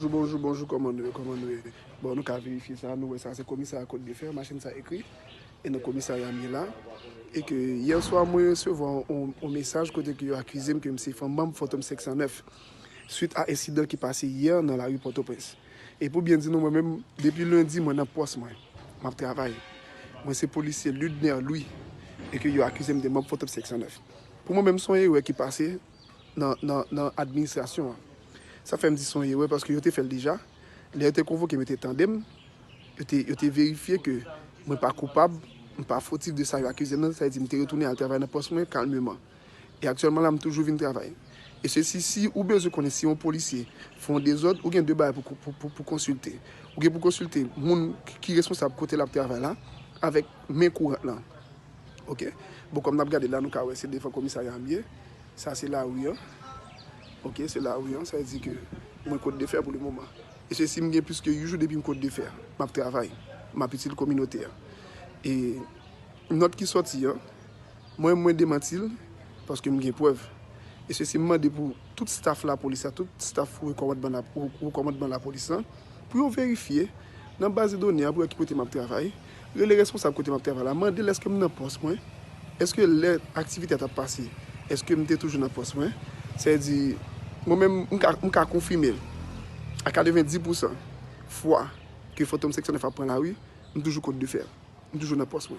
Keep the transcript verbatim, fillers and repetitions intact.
Bonjou, bonjou, bonjou, kòman nou ye, kòman nou ye? Bon, nou ka verifye sa, nou wè sa, se komisarya Côte de Fer, machin sa ekri, e nan komisarya m ye la. E ke yè swa, mwen resevwa yon, yon mesaj kote ke yo akize m ke m se fanm manm Fantom senk san nèf, swit a ensidan ki pase yè nan lari Pòtoprens. E pou byen di nou, mwen menm, depi lendi, mwen nan pòs mwen, m ap travay. Mwen se polisye Ludner Louis, e ke yo akize m de manm Fantom senk san nèf. Pou mwen menm, se yon erè ki pase nan, nan, nan administrasyon an. Sa fè m di se yon erè paske yo te fè l deja. Lè yo te konvoke m, yo te tande m, yo te, yo te verifye ke mwen pa koupab, m pa fotif de sa yo akize m nan, sa vle di m te retounen al travay nan pòs mwen kalmeman. E aktyèlman la, m toujou vin travay. E se si, si ou bezwen konnen si yon polisye fè yon dezòd, ou gen de bagay pou, pou, pou, pou konsilte. Ou gen pou konsilte moun ki, ki responsab kote l ap travay la, avèk men kourant lan. Ok? Bon, kòm n ap gade la, nou ka wè se devan komisarya m ye. Sa se lari an. Ok, se lari an. Sa vle di ke mwen Côte de Fer pou le moman. E se si m gen plis ke uit jou depi m Côte de Fer. M ap travay. M ap itil kominote a. E nòt ki sòti an, mwen, mwen demanti l, paske m gen prèv. E se si m mande pou tout staf lapolis la, tout staf wè kòmandman la, wè kòmandman lapolis lan, pou yo verifye nan baz de done a pou wè ki kote m ap travay, rele responsab kote m ap travay la, mande l èske m nan pòs mwen, èske lè aktivite a t ap pase, èske m te toujou nan pòs mwen. Sa vle di, mwen menm, m ka, m ka konfime l a katrevenndis pousan fwa ke Fantom senk san nèf ap pran lari, m toujou Côte de Fer. M toujou nan pòs mwen.